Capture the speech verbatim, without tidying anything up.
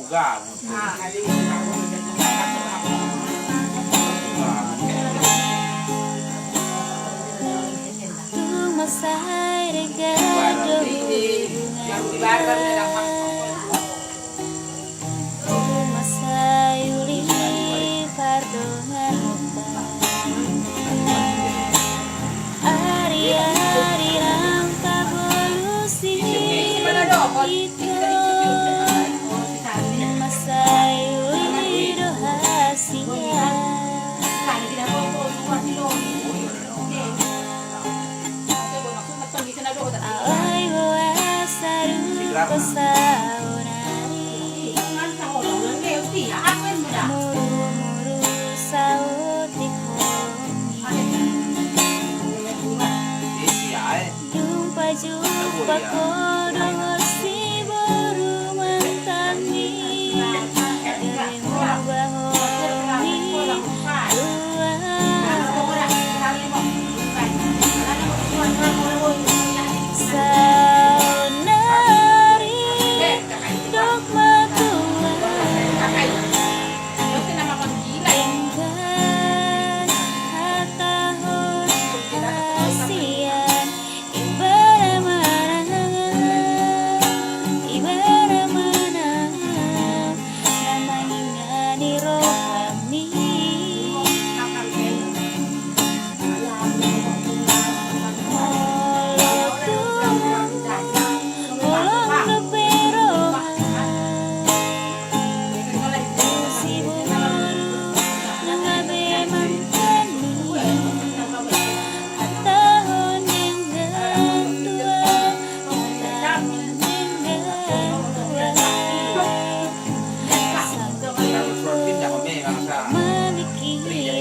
Tung mansai denggan do hubungan. Tung mansai uli pardonganon. Ari-ari naung tabolus i. Mansai uli do hasian. Alai boasa dung pasaonari. Muru-muru saotik hami. Dung pajumpa ho dohot si boru mantanmi, gabe muba hami tulang. Saonari dok ma tulang. Denggan hatahon hasian, ibana manang, ibana manang na mangingani rohami. Molo tung holong dope roha, si boru nang gabe mantanmi, hatahon denggan tulang, hatahon denggan tulang. Sambil malikihi.